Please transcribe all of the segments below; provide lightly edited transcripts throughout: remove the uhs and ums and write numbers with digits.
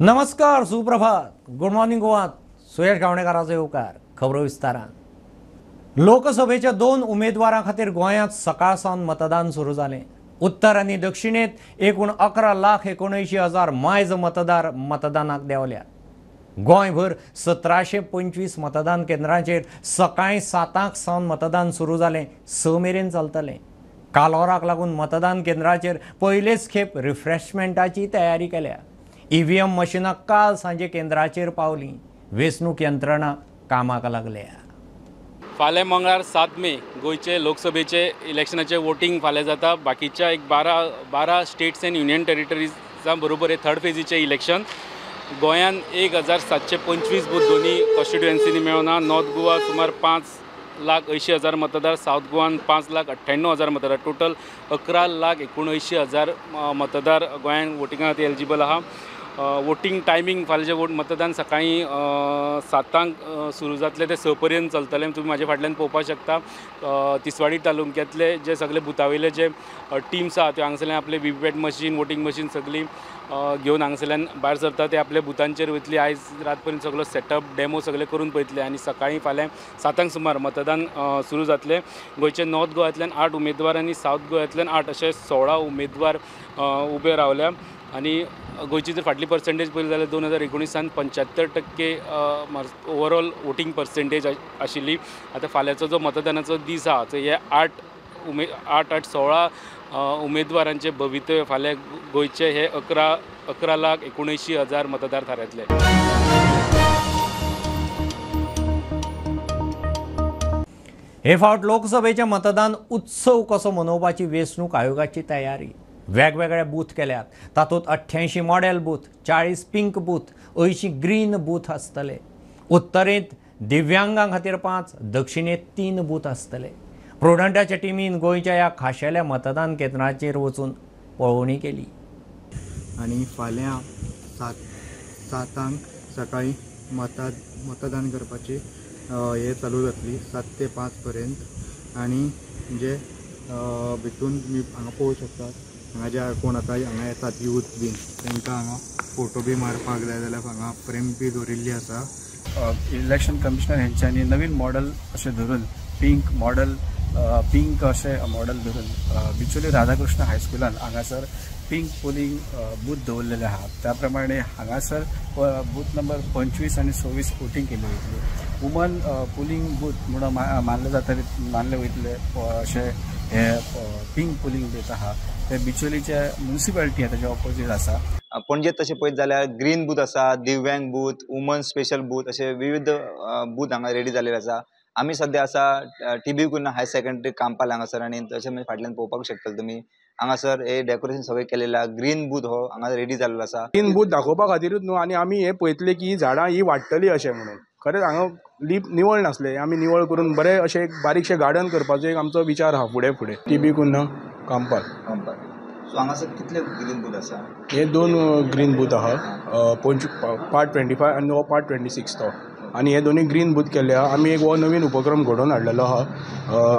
नमस्कार, सुप्रभात, good morning गोवात. सुयश गावणेकाराचो येवकार. खबरो विस्तारान. लोकसभेच्या 2 उमेदवारां खातीर गोंयांत सकाळ सावन मतदान सुरू जालें. उत्तर आनी दक्षिणेंत एकूण 11,79,000 मायज मतदार मतदानाक देंवल्यात. गोंयभर 1725 मतदान केंद्रांचेर सकाळीं 7 सावन मतदान सुरू जालें. 6 मेरेन चलतलें. कालोराक लागून मतदान केंद्राचेर पयलेच खेप रिफ्रेशमेंटाची तयारी केल्या. ईव्हीएम मशिनां काल सांजे केंद्राचेर पावलीं. वेंचणूक यंत्रणा कामाक लागल्या. फाल्यां मंगळार 7 मे गोंयचे लोकसभेचे इलेक्शनाचे वोटींग फाल्यां जाता. बाकीच्या एक 12 स्टेट्स एंड युनियन टेरिटरीजा बरोबर हे थर्ड फेजीचे इलेक्शन. गोंयान 1725 बूथ दोन्ही कॉन्स्टिट्युएन्सीनी मेळना. नॉर्थ गोवा सुमार 5,80,000 मतदार, सावथ गोवान 5,98,000 मतदार, टोटल 11,79,000 मतदार गोंयान वोटिंगा खातीर एलिजिबल आहा. वोटींग टायमींग फाल्यांचें वोट मतदान सकाळीं 7 सुरू जातलें ते 6 पर्यंत चलतलें. तुमी म्हाजे फाटल्यान पळोवपाक शकता. तिसवाडी तालुक्यांतले जे सगळे बुथावयले जे टिम्स आहा त्यो हांगासरल्यान आपले व्हीव्हीपॅट मशीन, वोटींग मशीन सगळी घेवन हांगासरल्यान भायर सरता. ते आपल्या बुथांचेर वयतली. आयज रात पर्यंत सगळो सेटअप डेमो सगळे करून पळयतले आनी सकाळीं फाल्यां 7 सुमार मतदान सुरू जातलें. गोंयचे नॉर्थ गोव्यांतल्यान 8 उमेदवार आनी सावथ गोव्यांतल्यान 8 अशे 16 उमेदवार उबे रावल्या. आनी गोंयची जर फाटली पर्संटेज पळयली जाल्यार 2019 75% ओवरऑल वोटींग पर्संटेज आशिल्ली. आतां फाल्यांचो जो मतदानाचो दीस आहा तो हे 8 16 उमेदवारांचे भवितव्य फाल्यां गोंयचे हे 11,79,000 मतदार थारायतले. हे फावट लोकसभेचें मतदान उत्सव कसो मनोवपाची वेंचणूक आयोगाची तयारी. वेगवेगळे बूथ केल्यात. तातूंत 88 model booth, 40 pink booth, 80 green booth आसतले. उत्तरेंत दिव्यांगां खातीर 5, दक्षिणेंत 3 बूथ आसतले. प्रुडंटाच्या टिमीन गोंयच्या ह्या खाशेल्या मतदान केंद्राचेर वचून पळोवणी केली. आनी फाल्यां 7 सकाळीं मतदान करपाची हे चालू जातली 7 ते 5 पर्यंत. आनी म्हणजे भितून तुमी हांगा पळोवंक शकतात. हांगा जे कोण आतां हांगा येतात यूथ बीन तांकां हांगा फोटो बी मारपाक जाय जाल्यार हांगा फ्रेम बी दवरिल्ली आसा. इलेक्शन कमिशनर हेंच्यांनी नवीन मॉडल अशें धरून पिंक मॉडल, पिंक अशें मॉडल धरून बिचोली राधाकृष्ण हायस्कुलान हांगासर पिंक पोलिंग बूथ दवरलेले आहा. त्या प्रमाणे हांगासर बूथ नंबर 25 आनी 26 वोटींग केली वयतली. वुमन पोलिंग बूथ म्हणून मानले जातले, मानले वयतले अशें हे पिंक पोलिंग बूथ आहा. ते बिचोलीचे म्युनिसिपालिटी आहा तेच्या ऑपोजीट आसा. पणजे तशें पळयत जाल्यार ग्रीन बूथ आसा, दिव्यांग बूथ, वुमन स्पेशल बूथ अशे विविध बूथ हांगा रेडी जाल्ले आसा. आमी सद्या आसा T B Cunha higher secondary Campal हांगासर आनी तशें म्हणजे फाटल्यान पळोवपाक शकतले तुमी. हांगासर हे डेकोरेशन सगळें केलेलें आहा. ग्रीन बूथ हो हांगा रेडी जाल्लो आसा. ग्रीन बूथ दाखोवपा खातीरूच न्हू, आनी आमी हें पळयतले की ही झाडां ही वाडटली अशें म्हणून. खरेंच हांगा लीप निवळ नासलें, आमी निवळ करून बरें अशें एक बारीकशें गार्डन करपाचो एक आमचो विचार आहा फुडें फुडें. टीबी कुन्हा कांपाल. सो हांगासर कितले ग्रीन बूथ आसा? हे 2 ग्रीन बूथ आहा, पार्ट 25 आनी हो पार्ट 26 तो. आनी हे दोनूय ग्रीन बूथ केल्ले आहा. आमी एक हो नवीन उपक्रम घडोवन हाडलेलो आहा.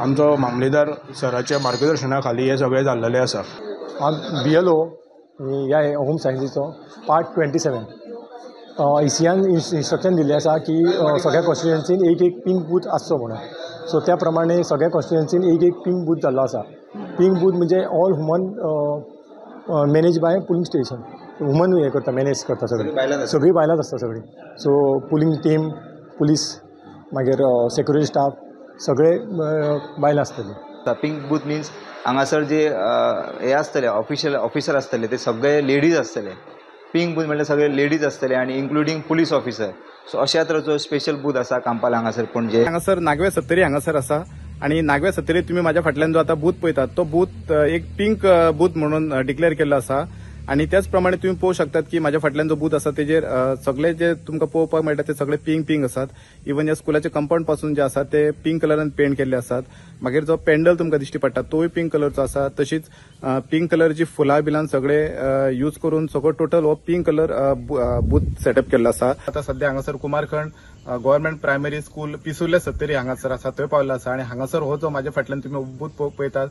आमचो मामलेदार सराच्या मार्गदर्शना खाली हे सगळें जाल्लेलें आसा. हांव BLO ह्या होम सायन्सीचो पार्ट 27. ईसीआन इन्स्ट्रक्शन दिल्लें आसा की सगळ्या कॉन्स्टिट्युएन्सीन एक एक पिंक बूथ आसचो म्हणून. सो त्या प्रमाणे सगळ्या कॉन्स्टिट्युएन्सीन एक एक पिंक बूथ जाल्लो आसा. पिंक बूथ म्हणजे all woman manage by polling station. Woman हें करता, मॅनेज करता सगळीं, सगळीं बायलांच आसता सगळीं. सो पुलींग टीम, पुलीस, मागीर सेक्युरिटी स्टाफ सगळे बायलां आसतलीं. पिंक बूथ मिन्स हांगासर जे हे आसतले ऑफिसर आसतले ते सगळे लेडीज आसतले. पिंक बूथ म्हणल्यार सगळे लेडीज आसतले आनी इन्क्लुडींग पुलीस ऑफिसर. सो अशा तरेचो स्पेशल बूथ आसा कांपाल हांगासर पणजे. हांगासर नागवे सत्तरी हांगासर आसा आनी नागवे सत्तरी तुमी म्हाज्या फाटल्यान जो आतां बूथ पळयतात तो बूथ एक पिंक बूथ म्हणून डिक्लेअर केल्लो आसा. आनी त्याच प्रमाणे तुमी पळोवंक शकतात की म्हाज्या फाटल्यान जो बूथ आसा तेजेर सगळे जे तुमकां पळोवपाक मेळटा ते सगळे पिंक पिंक आसात. इवन ह्या स्कुलाचे कंपाउंड पासून जे आसा ते पिंक कलरान पेंट केल्ले आसात. मागीर जो पेंडल तुमकां दिश्टी पडटा तोय पिंक कलरचो आसा. तशीच पिंक कलरची फुलां बिलां सगळे यूज करून सगळो टोटल हो पिंक कलर बूथ सेटअप केल्लो आसा. आतां सद्या हांगासर Kumarkhand government primary school Pissurlem Sattari हांगासर आसा थंय पावल्लो आसा. आनी हांगासर हो जो म्हाज्या फाटल्यान तुमी बूथ पळयतात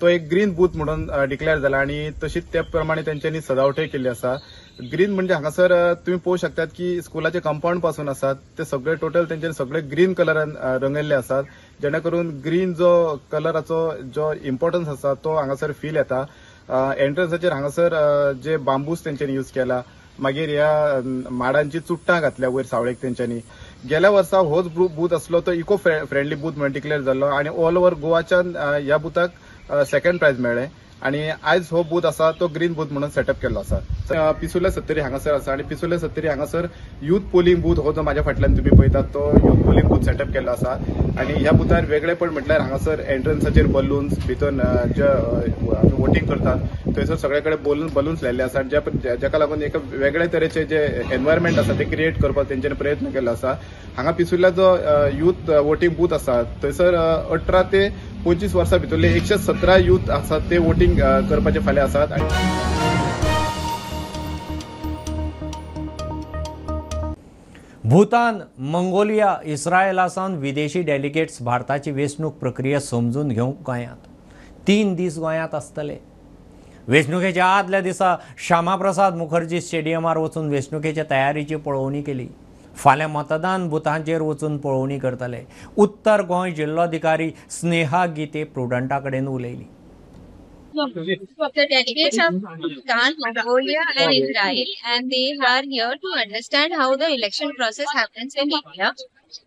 तो एक ग्रीन बूथ म्हणून डिक्लेअर जाला आनी तशीच त्या प्रमाणे तेंच्यांनी सजावटय केल्ली आसा. ग्रीन म्हणजे हांगासर तुमी पळोवंक शकतात की स्कुलाचे कंपाउंड पासून आसात ते सगळे टोटल तेंच्यानी सगळे ग्रीन कलरान रंगयल्ले आसात, जेणे करून ग्रीन जो कलराचो जो इम्पॉर्टन्स आसा तो हांगासर फील येता. एंट्रन्साचेर हांगासर जे बांबूस तेंच्यांनी यूज केला, मागीर ह्या माडांची चुट्टां घातल्या वयर सावळेक तेंच्यांनी. गेल्या वर्सा होच बूथ आसलो तो इको फ्रेंडली बूथ म्हणून डिक्लेअर जाल्लो आनी ऑल ओवर गोवाच्यान ह्या बुथाक सेकंड प्रायज मेळ्ळें आनी आयज हो बूथ आसा तो ग्रीन बूथ म्हणून सेटअप केल्लो आसा. पिसुर्ले सत्तरी हांगासर आसा आनी पिसुर्ले सत्तरी हांगासर यूथ पोलिंग बूथ हो जो म्हाज्या फाटल्यान तुमी पळयतात तो यूथ पोलिंग बूथ सेटअप केल्लो आसा आनी ह्या बुथार वेगळेपण म्हटल्यार हांगासर एंट्रन्साचेर बलून्स भितर जे आमी वोटींग करतात थंयसर सगळे कडेन बलून्स लायिल्ले आसा जाका लागून एक वेगळे तरेचे जे एनवायरमेंट आसा ते क्रिएट करपाक तेंच्यांनी प्रयत्न केल्लो आसा. हांगा पिसुर्ल्या जो यूथ वोटींग बूथ आसा थंयसर 18 ते 25 वर्सां भितरले 117 यूथ आसात ते वोटींग करपाचे फाल्यां आसात. भूतान, मंगोलिया, इस्रायला सावन विदेशी डेलिगेट्स भारताची वेंचणूक प्रक्रिया समजून घेवंक गोंयांत 3 दीस गोंयांत आसतले. वेंचणुकेच्या आदल्या दिसा श्यामाप्रसाद मुखर्जी स्टेडियमार वचून वेंचणुकेच्या तयारीची पळोवणी केली. फाल्यां मतदान बुथांचेर वचून पळोवणी करतले. उत्तर गोंय जिल्लोधिकारी स्नेहा गीते प्रुडंटा कडेन उलयली. The delegates are from Bhutan, Mongolia and Israel, and they are here to understand how the election process happens in India.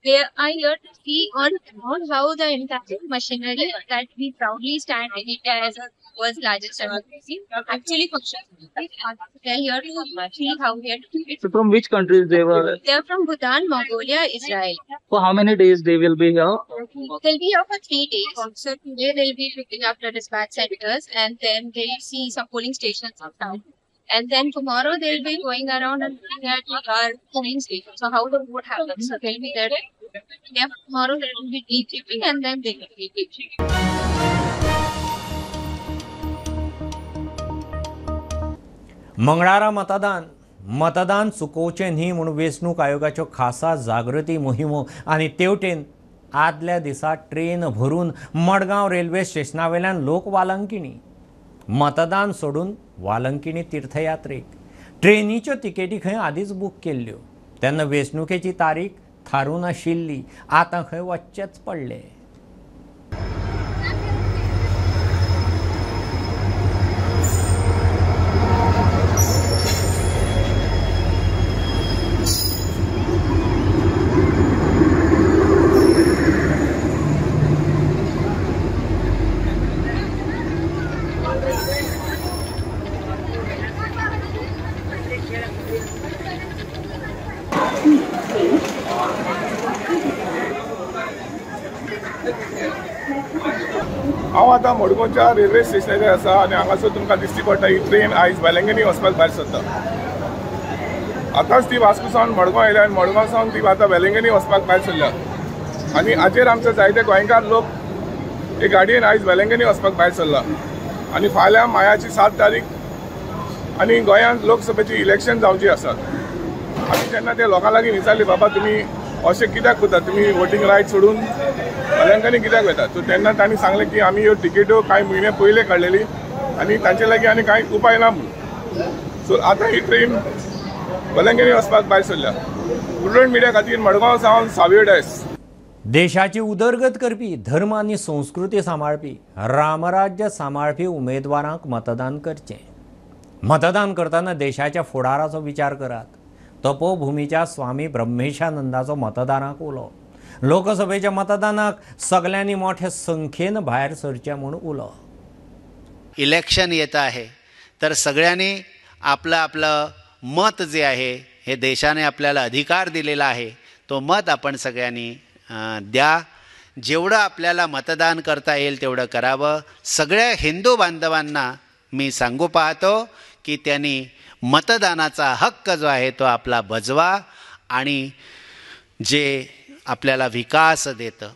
They are here to see on how the entire machinery that we proudly stand in India as a world's largest democracy actually functions. They are here to see how we are doing it. So from which countries they were? They are from Bhutan, Mongolia, Israel. For how many days they will be here? They'll be here for 3 days. So today they'll be looking after dispatch centers, and then they'll see some polling stations of town. And then tomorrow they'll be going around and looking at our polling stations. So how the vote happens. So they'll be there. Yeah, tomorrow there will be debriefing and then they will be debriefing. मंगळारा मतदान, मतदान चुकोवचें न्ही म्हूण वेंचणूक आयोगाच्यो खासा जागृती मोहिमो आनी तेवटेन आदल्या दिसा ट्रेन भरून मडगांव रेल्वे स्टेशना वयल्यान लोक वालंकिणी, मतदान सोडून वालंकिणी तीर्थयात्रेक. ट्रेनीच्यो तिकेटी खंय आदींच बूक केल्ल्यो, तेन्ना वेंचणुकेची तारीख थारूं नाशिल्ली, आतां खंय वचचेंच पडलें. हांव आतां मडगांवच्या रेल्वे स्टेशनाचेर आसा आनी हांगासर तुमकां दिश्टी पडटा ही ट्रेन आयज वेलंगणी वचपाक भायर सरता. आतांच ती वास्को सावन मडगांव आयल्या आनी मडगांव सावन ती आतां वेलंगणी वचपाक भायर सरल्या आनी हाचेर आमचे जायते गोंयकार लोक हे गाडयेन आयज वेलंगणी वचपाक भायर सरला आनी फाल्यां मायाची 7 तारीख आनी गोंयांत लोकसभेची इलेक्शन जावची आसा. आमी जेन्ना ते लोकां लागीं विचारली, बाबा तुमी अशें कित्याक करता, तुमी वोटींग रायट सोडून वेलंगणी कित्याक वतात, सो तेन्ना तांणी सांगलें की आमी ह्यो तिकेट्यो कांय म्हयने पयले काडलेली आनी तांचे लागीं आनी कांय उपाय ना म्हणून. सो आतां ही ट्रेन वेलंगणी वचपाक भायर सरल्या. प्रुडंट मिडिया खातीर मडगांव सावन सावियो डायस. देशाची उदरगत करपी, धर्म आनी संस्कृती सांबाळपी, रामराज्य सांबाळपी उमेदवारांक मतदान करचें. मतदान करतना देशाच्या फुडाराचो विचार करात. तपोभूमीच्या स्वामी ब्रह्मेशानंदाचो मतदारांक उलो. लोकसभेच्या मतदानाक सगल्यांनी मोठ्या संख्येन भायर सरचें म्हूण उलो. इलेक्शन येत आहे तर सगळ्यांनी आपलं आपलं मत जे आहे हे देशाने आपल्याला अधिकार दिलेला आहे तो मत आपण सगळ्यांनी द्या. जेवढं आपल्याला मतदान करता येईल तेवढं करावं. सगळ्या हिंदू बांधवांना मी सांगू पाहतो की त्यांनी मतदानाचा हक्क जो आहे तो आपला बजवा आणि जे आपल्याला विकास देतं,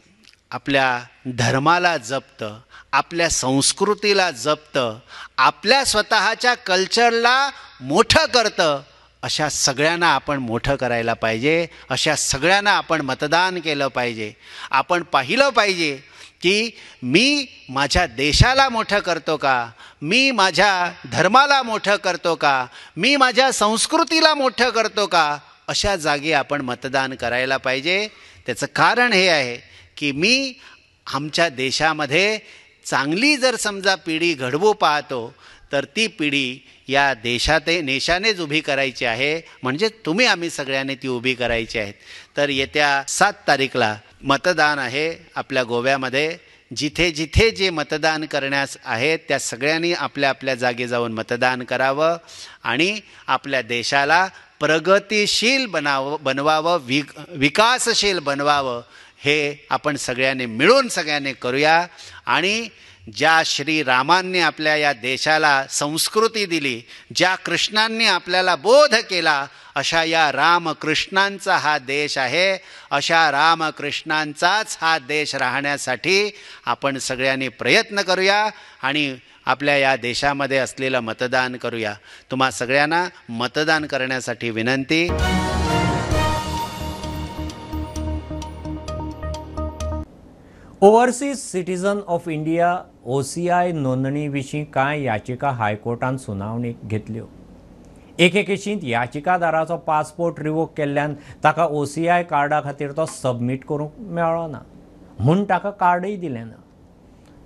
आपल्या धर्माला जपतं, आपल्या संस्कृतीला जपतं, आपल्या स्वतःच्या कल्चरला मोठं करतं, अशा सगळ्यांना आपण मोठं करायला पाहिजे. अशा सगळ्यांना आपण मतदान केलं पाहिजे. आपण पाहिलं पाहिजे की मी माझ्या देशाला मोठं करतो का, मी माझ्या धर्माला मोठं करतो का, मी माझ्या संस्कृतीला मोठं करतो का, अशा जागी आपण मतदान करायला पाहिजे. त्याचं कारण हे आहे की मी आमच्या देशामध्ये चांगली जर समजा पिढी घडवू पाहतो तर ती पिढी या देशाते नेशानेच उभी करायची आहे, म्हणजे तुम्ही आम्ही सगळ्यांनी ती उभी करायची आहेत. तर येत्या 7 तारीखला मतदान आहे आपल्या गोव्यामध्ये. जिथे जिथे जे मतदान करण्यास आहे त्या सगळ्यांनी आपल्या आपल्या जागी जाऊन मतदान करावं आणि आपल्या देशाला प्रगतिशील बनवावं, विकासशील बनवावं, हे आपण सगळ्यांनी मिळून सगळ्यांनी करूया. आणि ज्या श्रीरामांनी आपल्या या देशाला संस्कृती दिली, ज्या कृष्णांनी आपल्याला बोध केला, अशा या रामकृष्णांचा हा देश आहे. अशा रामकृष्णांचाच हा देश राहण्यासाठी आपण सगळ्यांनी प्रयत्न करूया आणि आपल्या या देशामध्ये असलेलं मतदान करूया. तुम्हा सगळ्यांना मतदान करण्यासाठी विनंती. Overseas citizen of India OCI नोंदणी विशीं कांय याचिका हायकोर्टान सुनावणीक घेतल्यो. एके केशींत याचिकादाराचो पासपोर्ट रिवोक केल्ल्यान ताका OCI कार्डा खातीर तो सबमीट करूंक मेळ्ळो ना, म्हूण ताका कार्डूय दिलें ना.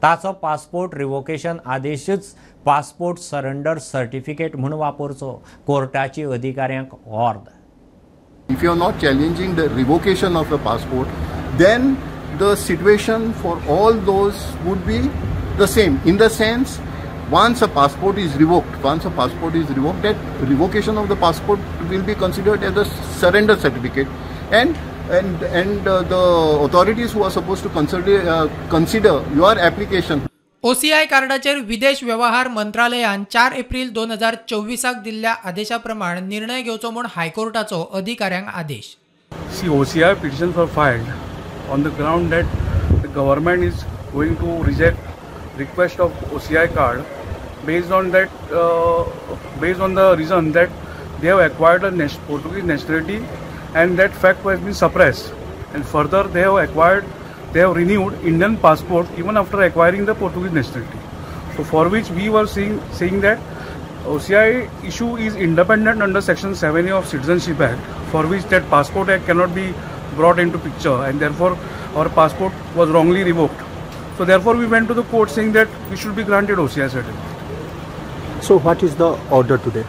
ताचो पासपोर्ट रिवोकेशन आदेशच पासपोर्ट सरेंडर सर्टिफिकेट म्हूण वापरचो, कोर्टाची अधिकाऱ्यांक ऑर्द. If you are not challenging the revocation of the passport, then the situation for all those would be the same. In the sense, once a passport is revoked, that revocation of the passport will be considered as a surrender certificate, and the authorities who are supposed to consider your application. OCI कार्डाचेर विदेश व्यवहार मंत्रालयान 4 एप्रिल 2024 दिल्ल्या आदेशा प्रमाण निर्णय घेवचो म्हूण हायकोर्टाचो अधिकाऱ्यांक आदेश. See, OCI petitions were filed on the ground that the government is going to reject request of OCI card based on that, based on the reason that they have acquired a Portuguese nationality and that fact has been suppressed, and further they have renewed Indian passport even after acquiring the Portuguese nationality. So for which we were saying that OCI issue is independent under section 7A of Citizenship Act, for which that passport act cannot be brought into picture, and therefore our passport was wrongly revoked. So therefore we went to the court saying that we should be granted OCI certificate. So what is the order today?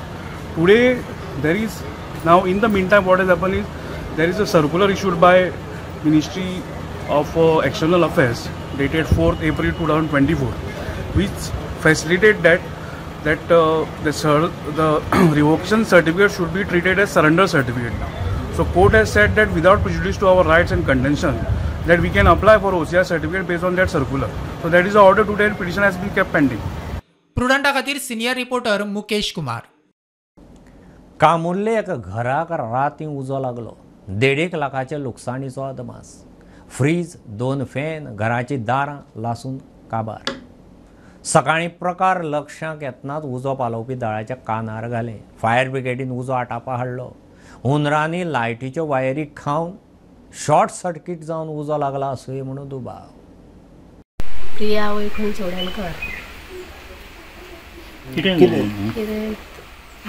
Today there is, now in the meantime what has happened is there is a circular issued by Ministry of External Affairs dated 4th April 2024, which facilitate that the revocation certificate should be treated as surrender certificate now. So court has said that without prejudice to our rights and contention, that we can apply for OCI certificate based on that circular. So that is the order today, and petition has been kept pending. प्रुडंटा खातीर senior reporter Mukesh Kumar. Camurlim एका घराक रातीं उजो लागलो. 1.5 लाखाच्या लुकसाणीचो अदमास. Fridge, 2 fan, घराची दारां लासून काबार. सकाळीं प्रकार लक्षांक येतनाच उजो पालोवपी दळाच्या कानार घालें. फायर ब्रिगेडीन उजो आटापा हाडलो. हुंदरांनी लायटीच्यो वायरी खावन शॉर्ट सर्किट जावन उजो लागला आसुये म्हणून दुबाव. प्रिया वैकुंठ चोडणकर. कितें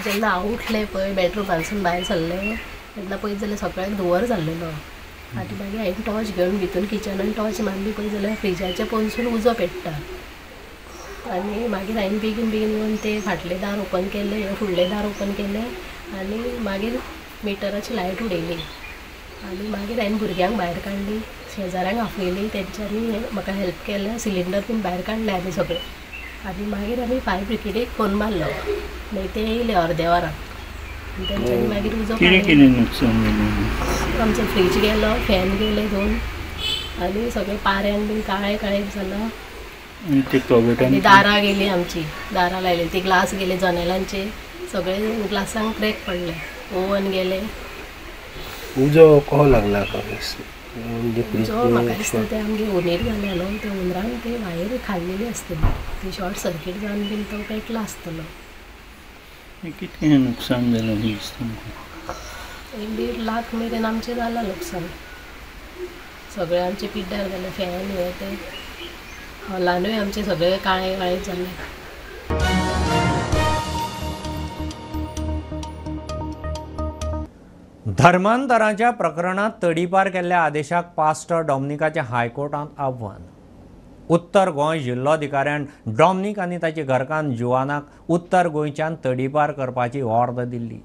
जेन्ना हांव उठलें पळय बेडरुमांतसून भायर सरलें तेन्ना पळयत जाल्यार सगळ्याक धुंवर जाल्लेलो. आनी मागीर हांवें टॉर्च घेवन भितून किचनान टॉर्च मारली पळय जाल्यार फ्रिजाच्या पोनसून उजो पेट्टा. आनी मागीर हांवें बेगीन बेगीन येवन ते फाटलें दार ओपन केलें, फुडलें दार ओपन केलें आनी मागीर मिटराची लायट उडयली. आनी मागीर हांवें भुरग्यांक भायर काडली, शेजाऱ्यांक आपयली, तेंच्यांनी म्हाका हेल्प केलें. सिलिंडर बीन भायर काडले आमी सगळे. आनी मागीर आमी फायर ब्रिगेडीक फोन मारलो, मागीर ते येयले अर्द्या वरान. तेंच्यांनी मागीर उजो काडलो. आमचो फ्रीज गेलो, फॅन गेले 2, आनी सगळे पाऱ्यान बीन काळे काळे जालां. आनी दारां गेली आमची, दारां लायली ती ग्लास गेले जनेलांचे, सगळे ग्लासांक क्रॅक पडले, ओवन गेले. उजो कसो लागला? उजो म्हाका दिसता ते आमगे हुंदीर जाले न्हू, ते हुंदरान ते वायर खाल्लेली आसतली, ती शॉर्ट सर्कीट जावन बीन तो पेटला आसतलो. कितकें नुकसान जालें दिसता? 1.5 लाख मेरेन आमचें जालां लुकसान. सगळें आमचें पिड्ड्यार जालें, फॅन हे ते. हॉलानूय आमचें सगळें काळें काळें जाल्लें. धर्मांतराच्या प्रकरणात तडीपार केल्ल्या आदेशाक पास्टर डॉमनिकाचें हायकोर्टांत आव्हान. उत्तर गोंय जिल्लोधिकाऱ्यान डॉमनिक आनी ताची घरकान्न जुवानाक उत्तर गोंयच्यान तडीपार करपाची ऑर्द दिल्ली.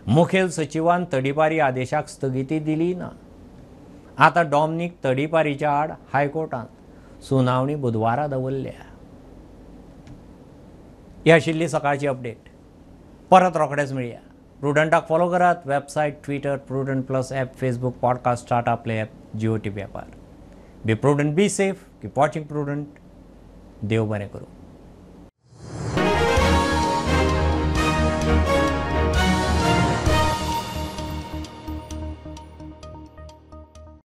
मुखेल सचिवान तडीपारी आदेशाक स्थगिती दिली ना. आतां डॉमनिक तडीपारीच्या आड हायकोर्टांत सुनावणी बुधवारा दवरल्या. ही आशिल्ली सकाळची अपडेट. परत रोखडेच मेळया. प्रुडंटाक फॉलो करात. Website, Twitter, Prudent plus app, Facebook, podcast, Tata Play app, Jio TV ॲपार. Be prudent, be safe, keep watching Prudent. देव बरें करूं.